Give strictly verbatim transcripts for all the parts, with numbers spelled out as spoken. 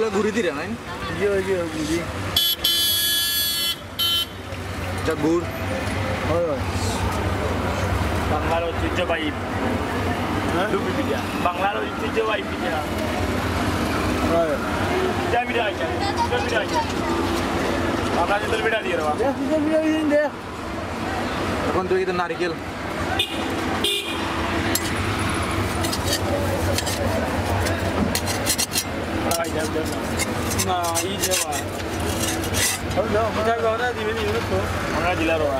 গুড়ি দিরা নাই? জি, ওই যে গুড়ি। এটা গুড়। হয়, হয়। বাংলার ঐতিহ্যবাহী হ্যাঁ? লুপি পিঠা। বাংলার ঐতিহ্যবাহী পিঠা। হয়। পিঠা, পিঠা খাইছে। পিঠা, পিঠা খাইছে। বাংলা শীতল পিঠা দিয়ে দেওয়া। এ, শীতল পিঠা দিয়ে দে। এখন তুই কিন্তু নারিকেল। না, এই যে বা। আমরা দিলা রোয়া।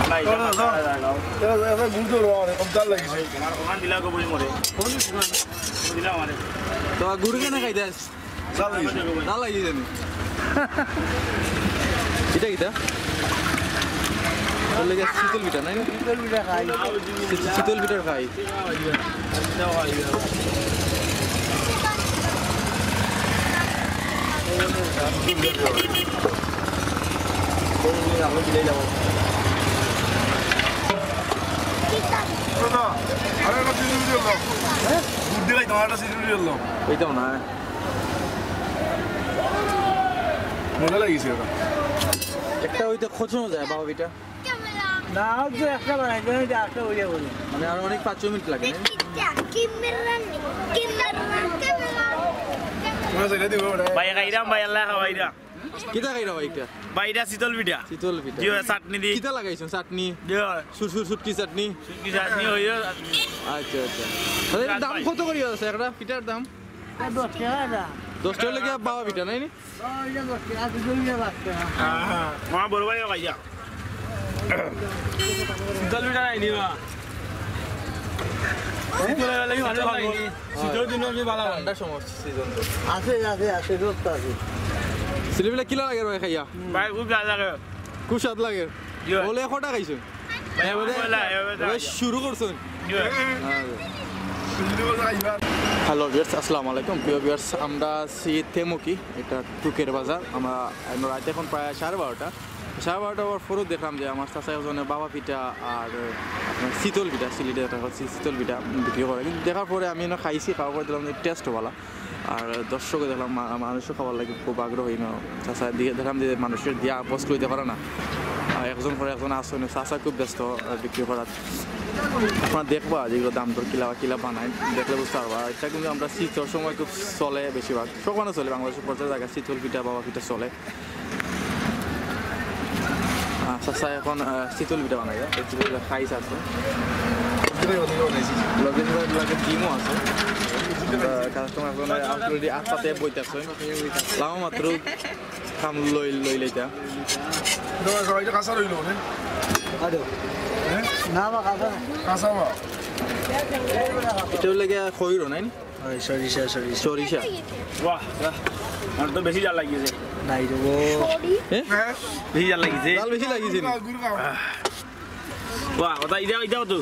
আমরা এটা দাও, দাও। এটা, এটা গুড় দিয়ে রোয়া, অনেক কম জাল লাগিছে। আমার ওখান দিলা গো বই মরে। দিলা আমারে। তো গুড় কেন খাইতে আস? জাল লাগিছে। জাল লাগিছে নি? এটা কিতা? ওর লগে শীতল পিঠা, নাই না? শীতল পিঠা খাই। শীত-, শীতল পিঠার খাই। আরে, একটা সিজুরি হলো। হ্যাঁ? বুদ্ধি নাই, তোমার একটা সিজুরি হলো। ওইটাও না। মজা লাগিছে ওটা। একটা ওইটা খোঁচানো যায়, বাবা, এটা। না, ওই তো একটা বানাই, ওই যে একটা ওইটা বলি। মানে, আরো অনেক পাঁচ ছ মিনিট লাগে, না? ভাই, খাইরাম ভাই, আল্লাহ খাওয়াইরা। কিতা খাইরা ভাই এটা? ভাই, এটা শীতল পিঠা। শীতল পিঠা। জি, ওই চাটনি দি। কিতা লাগাইছো? চাটনি? জি, ওই। সুর সুর শুটকি চাটনি? শুটকি চাটনি, ওই, ওই। আচ্ছা, আচ্ছা। তাহলে এটার দাম কত করি আছে একটা পিঠার দাম? এটা দশ টাকা এটা। দশ টাকা লাগে বাবা পিঠা, নাই নি? ও, এটা দশ টাকা, আর দুটো মিলে পাঁচ টাকা। হ্যাঁ, হ্যাঁ। আমার বড় ভাই খাইয়া। শীতল পিঠা নাই নি বা? শীতল লাগি ভালো লাগে। শীতল দিনে আমি ভালো লাগে। ঠান্ডার সময় সিজন তো। আছে, আছে, আছে, রোদ তো আছে। সিলেবিলা কিলা লাগে রে ভাই খাইয়া? ভাই, খুব ভালো লাগে। খুব স্বাদ লাগে। জি। বলে কটা খাইছো? এবারে, এবারে, এবারে, এবারে শুরু করছো? জি। হ্যালো ভিউয়ার্স, আসসালামু আলাইকুম। প্রিয় ভিউয়ার্স, আমরা আছি তেমুকি, এটা টুকের বাজার। আমরা, আমরা রাত এখন প্রায় সাড়ে বারোটা। সাড়ে বারোটা হওয়ার পরেও দেখলাম যে আমার চাচা একজনে বাবা পিঠা আর আপনার শীতল পিঠা, সিলেটে যেটা হচ্ছে শীতল পিঠা বিক্রি করে। কিন্তু দেখার পরে আমি এনে খাইছি, খাওয়ার পরে দেখলাম যে টেস্ট ভালা। আর দর্শকে দেখলাম মা-, মানুষও খাবার লাগি খুব আগ্রহী। না, চাচা দিয়ে দেখলাম যে মানুষের দিয়া পোস্ট লইতে পারে না। আর একজন পরে একজন আসছে না, চাচা খুব ব্যস্ত, আহ, বিক্রি করার। আপনারা দেখবা যেগুলো দাম দর কিলা বা কিলা বানায়, দেখলে বুঝতে পারবা। আর এটা কিন্তু আমরা শীতর সময় খুব চলে বেশিরভাগ, সব মানে চলে, বাংলাদেশের প্রত্যেক জায়গায় শীতল পিঠা, বাবা পিঠা চলে। আহ, চাচা এখন, আহ, শীতল পিঠা বানাইবা। এই শীতল পিঠা খাইছ আছে। লগে, লগে ডিমও আছে। আহ, কাস্টমার এখন already আটটাতে বইতাছে। লাও মাত্র কাম লই, লই লইতা। এটা কাঁচা রইল, মানে? আরে। হ্যাঁ? না, বা কাঁচা না। কাঁচা বা? এটা হইলে গিয়া খইরো, নাই নি? ওই সরিষা, সরিষা। সরিষা। বাহ, বাহ। আমার তো বেশি জাল লাগিছে। নাই রে গো। হ্যাঁ? হ্যাঁ? বেশি জাল লাগিছে। জাল বেশি লাগিছে নি? গুড় খাও। বাহ, ওটা এটা, এটা কত?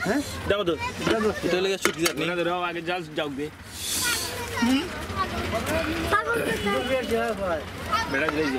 হ্যাঁ? এটা কত? এটা হইলে গিয়া শুটকি চাটনি। এটা ধরো, আগে জাল যাও দে। বেটা দিলে যে।